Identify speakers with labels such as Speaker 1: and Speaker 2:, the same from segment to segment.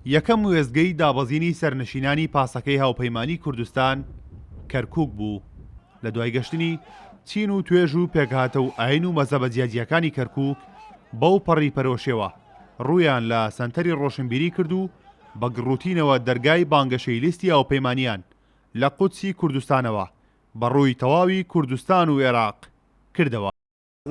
Speaker 1: یەکەم وێستگەی دابەزینی سەرنشینانی پاسەکەی هاوپەیمانی کوردستان کەرکوک بوو، لە دوای گەشتنی چین و توێژ و پێکهاتە و ئاین و مەزهەبە جیاجیاکانی کەرکوک بەو پەڕی پەرۆشیەوە ڕوویان لە سەنتەری ڕۆشنبیری کرد و بە گڕوتینەوە دەرگای بانگەشەی لیستی هاوپەیمانیان لە قودسی کوردستانەوە بە ڕووی تەواوی کوردستان و ئێراق کردەوە.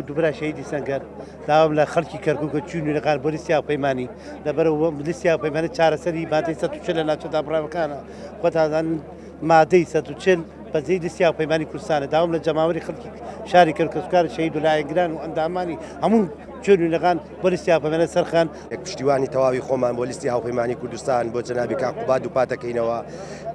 Speaker 2: دوو برای شەهیدی سەنگەر داوام لە خەڵکی کەرکوک چوون نوێنەکان بۆ لیستی هاوپەیمانی لەبەرەوە لیستی هاوپەیمانی چارەسەری مادەی 140 لە ناوچە دابڕاوەکانە خۆتان دەزانن مادەی 140 بەجێی لیستی هاوپەیمانی کوردستانە داوام لە جەماوەری خەڵکی شاری کەرکوک کەسوکاری شەهید و لایەنگران و ئەندامانی هەموو چوون نوێنەکان بۆ لیستی هاوپەیمانی سەرخەن.
Speaker 3: پشتیوانی تەواوی خۆمان بۆ لیستی هاوپەیمانی کوردستان بۆ جەنابی کاک قوباد دووپات دەکەینەوە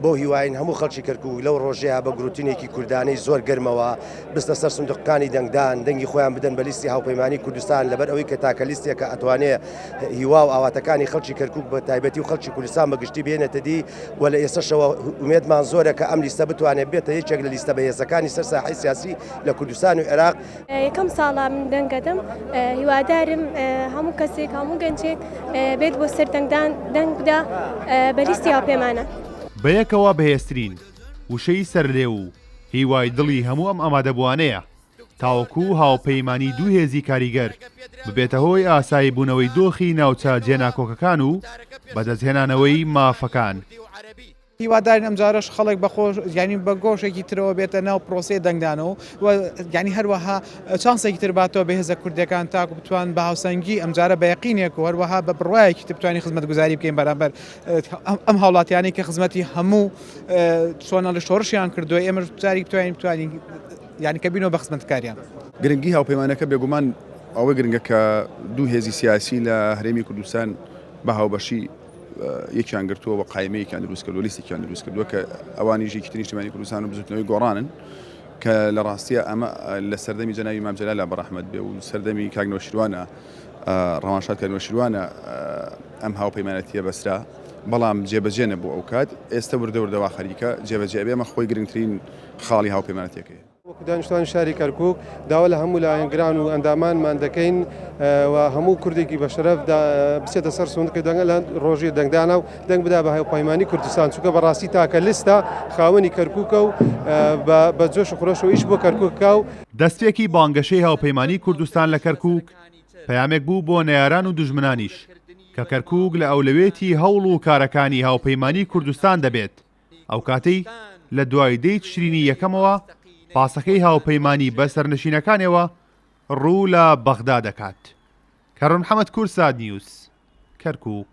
Speaker 3: بەو هیواین هەموو خەڵکی کەرکوک لەو ڕۆژەیە بە گروتینێکی کوردانەی زۆر گەرمەوە بچنە سەر سندوقەکانی دەنگدان، دەنگی خۆیان بدەن بە لیستی هاوپەیمانی کوردستان، لەبەر ئەوەی کە تاکە لیستێکە ئەتوانێ هیوا و ئاواتەکانی خەڵکی کەرکوک بە تایبەتی و خەڵکی کوردستان بە گشتی بهێنێتە دی و لە ئێستەشەوە ئومێدمان زۆرە کە ئەم لیستە بتوانێت بێتە یەکێک لە لیستە بەهێزەکانی سەر ساحەی سیاسی لە کوردستان و عێراق.
Speaker 4: یەکەم ساڵە من دەنگ ئەدەم، هیوادارم هەموو کەسێک هەموو گەنجێک بێت بۆ سەر دەنگدان دەنگ بدا بە لیستی هاوپەیمانان.
Speaker 1: بەیەکەوە بەهێزترین وشەی سەرلێو و هیوای دڵی هەموو ئەم ئامادەبووانەیە تاوەکو هاوپەیمانی دوو هێزی کاریگەر ببێتە هۆی ئاسایی بوونەوەی دۆخی ناوچە جێناکۆکەکان و بەدەستهێنانەوەی مافەکان.
Speaker 5: هیوادارین ئەمجارەش خەڵک بە خۆش یانی بە گۆشێکی ترەوە بێتە ناو پرۆسەی دەنگدانەوە و یانی هەروەها چانسێکی تر باتەوە بە هێزە کوردیەکان تاکو بتوان بە هاوسەنگی ئەمجارە بە یەقینێک و هەروەها بە بڕوایەکی تر بتوانین خزمەتگوزاری بکەین بەرامبەر ئەم هاوڵاتیانەی کە خزمەتی هەموو چۆنەڵی شۆڕشیان کردووە ئێمەش جارێک بتوانین بتوانین یانی کە بینەوە بە خزمەتکاریان.
Speaker 6: گرنگی هاوپەیمانەکە بێگومان ئەوە گرنگە کە دوو هێزی سیاسی لە هەرێمی کوردستان بە هاوبەشی یەکیان گرتووە و قایمەیەکیان دروست کردووە، لیستێکیان دروست کردووە کە ئەوانیش یەکێتی نیشتیمانی کوردستان و بزوتنەوەی گۆڕانن کە لە ڕاستیە ئەمە لە سەردەمی جەنابی مام جەلالە بە ڕەحمەت بێ و سەردەمی کاک نەوشیروانە ڕەوانشاد کاک نەوشیروانە ئەم هاوپەیمانەتیە بەسرا بەڵام جێبەجێ نەبوو ئەوکات، ئێستە وردە وردە وا خەریکە جێبەجێ ئەبێ، ئەمە خۆی گرنگترین خاڵی هاوپەیمانەتیەکەیە.
Speaker 7: وەکو دانیشتوانی شاری کەرکوک داوا لە هەموو لایەنگران و ئەندامانمان دەکەین و هەموو کوردێکی بەشەرەف بچێتە سەر سندوقی دەنگ لە ڕۆژی دەنگدانە و دەنگ بدا بە هاوپەیمانی کوردستان چونکە بەڕاستی تاکە لیستە خاوەنی کەرکوکە و بە جۆش و خرۆشەوە ئیش بۆ کەرکوک کا و
Speaker 1: دەستپێکی بانگەشەی هاوپەیمانی کوردستان لە کەرکوک پەیامێک بوو بۆ نەیاران و دوژمنانیش کە کەرکوک لە ئەولەوێتی هەوڵ و کارەکانی هاوپەیمانی کوردستان دەبێت ئەوکاتەی لە دوای دەی تشرینی یەکەمەوە پاسەکەی هاوپەیمانی بە سەرنشینەکانیەوە ڕوو لە بەغدا دەکات. کارۆن محەمەد کوردسات نیوز، کەرکوک.